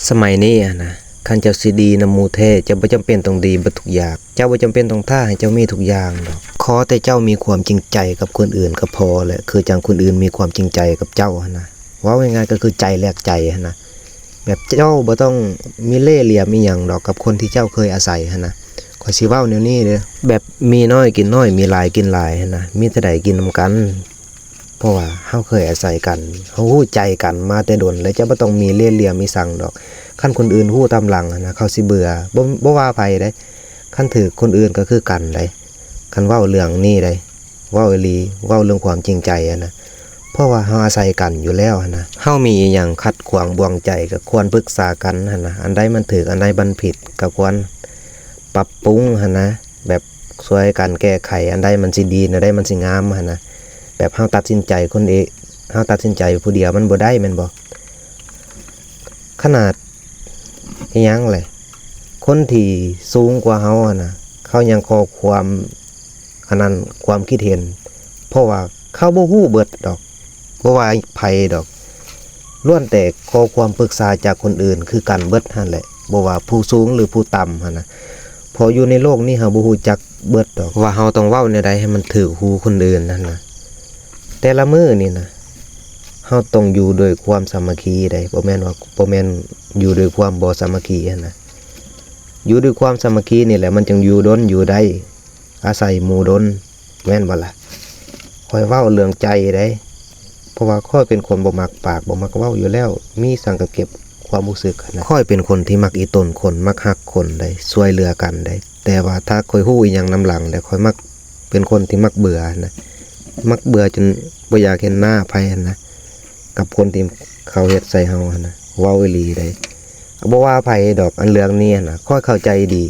ສະໄໝນີ້ຫັ້ນນະ ຄັນເຈົ້າຊິດີນຳໝູ່ແທ້ ເຈົ້າບໍ່ຈຳເປັນຕ້ອງດີເບິດທຸກຢ່າງ. ເຈົ້າບໍ່ຈຳເປັນຕ້ອງຖ້າໃຫ້ເຈົ້າມີທຸກຢ່າງດອກ. ຂໍແຕ່ເຈົ້າມີຄວາມຈິງໃຈກັບຄົນອື່ນກໍພໍແຫຼະ ຄືຈັ່ງຄົນອື່ນມີຄວາມຈິງໃຈກັບເຈົ້າຫັ້ນນະ. ເວົ້າງ່າຍໆກໍຄືໃຈແລກໃຈຫັ້ນນະ. ແບບເຈົ້າບໍ່ຕ້ອງມີເລ່ຫຼ່ຽມອີ່ຫຍັງດອກກັບຄົນທີ່ເຈົ້າເຄີຍອາໄສຫັ້ນນະ. ຂ້ອຍຊິເວົ້າແນວນີ້ເດີ້ ແບບມີນ້ອຍກິນນ້ອຍ ມີຫຼາຍກິນຫຼາຍຫັ້ນນະ. ມີເທົ່າໃດກິນນຳກັນ. ເພາະວ່າເຮົາເຄີຍອາໄສກັນ ເຮົາຮູ້ໃຈກັນມາແຕ່ດົນ ແລະ ເຈົ້າບໍ່ຕ້ອງມີເລ່ຫຼ່ຽມອີ່ສັງດອກ. ຄັນຄົນອື່ນຮູ້ຕາມຫຼັງຫັ້ນນະ ເຂົາຊິເບື່ອ. ບໍ່ ບໍ່ວ່າໃຜເດ້ ຄັນຖືກຄົນອື່ນກໍຄືກັນເດ້. ຄັນເວົ້າເລື່ອງນີ້ເດ້ ເວົ້າອີ່ຫຼີ ເວົ້າເລື່ອງຄວາມຈິງໃຈຫັ້ນນະ. ເພາະວ່າເຮົາອາໄສກັນຢູ່ແລ້ວຫັ້ນນະ. ເຮົາມີອີ່ຫຍັງຂັດຂວາງບ່ວງໃຈກໍຄວນປຶກສາກັນຫັ້ນນະ. ອັນໃດມັນຖືກ ອັນໃດມັນຜິດ ກໍຄວນປັບປຸງຫັ້ນນະ. ແບບຊ່ວຍກັນແກ້ໄຂ ອັນໃດມັນຊິດີ ອັນໃດມັນຊິງາມຫັ້ນນະ. ແບບເຮົາຕັດສິນໃຈຄົນເອງ ເຮົາຕັດສິນໃຈຜູ້ດຽວມັນບໍ່ໄດ້ແມ່ນບໍ່? ຂະໜາດອີ່ຫຍັງແຫຼະ ຄົນທີ່ສູງກວ່າເຮົາຫັ້ນນະ ເຂົາຍັງຂໍຄວາມ ອັນນັ້ນ ຄວາມຄິດເຫັນ ເພາະວ່າເຂົາບໍ່ຮູ້ເບິດດອກ. ບໍ່ວ່າໃຜດອກ ລ້ວນແຕ່ຂໍຄວາມປຶກສາຈາກຄົນອື່ນຄືກັນເບິດຫັ້ນແຫຼະ ບໍ່ວ່າຜູ້ສູງຫຼືຜູ້ຕ່ຳຫັ້ນນະ. ເພາະຢູ່ໃນໂລກນີ້ເຮົາບໍ່ຮູ້ຈັກເບິດດອກ ວ່າເຮົາຕ້ອງເວົ້າແນວໃດໃຫ້ມັນຖືກຫູຄົນອື່ນຫັ້ນນະ. ແຕ່ລະມື້ນີ້ນະ ເຮົາຕ້ອງຢູ່ດ້ວຍຄວາມສາມັກຄີໃດ໋ ບໍ່ແມ່ນວ່າ ບໍ່ແມ່ນຢູ່ດ້ວຍຄວາມບໍ່ສາມັກຄີຫັ້ນນະ. ຢູ່ດ້ວຍຄວາມສາມັກຄີນີ້ແຫຼະ ມັນຈຶ່ງຢູ່ດົນຢູ່ໄດ້ ອາໄສໝູ່ດົນ ແມ່ນບໍ່ລະ? ຂ້ອຍເວົ້າເລື່ອງໃຈເດ້ ເພາະວ່າຂ້ອຍເປັນຄົນບໍ່ມັກປາກ ບໍ່ມັກເວົ້າຢູ່ແລ້ວ ມີສັງກະເກັບຄວາມຮູ້ສຶກຫັ້ນນະ. ຂ້ອຍເປັນຄົນທີ່ມັກອີ່ຕົນຄົນ ມັກຮັກຄົນໃດ໋ ຊ່ວຍເຫຼືອກັນໃດ໋ ແຕ່ວ່າຖ້າຂ້ອຍຮູ້ອີ່ຫຍັງນຳຫຼັງແລ້ວ ຂ້ອຍມັກ ເປັນຄົນທີ່ມັກເບື່ອຫັ້ນນະ ມັກເບື່ອຈົນບໍ່ຢາກເຫັນໜ້າໃຜຫັ້ນນະ ກັບຄົນທີ່ເຂົາເຮັດໃສ່ເຮົາຫັ້ນນະ. ເວົ້າອີ່ຫຼີໃດ໋ ບໍ່ວ່າໃຜດອກ ອັນເລື່ອງນີ້ຫັ້ນນະ ຂ້ອຍເຂົ້າໃຈດີ.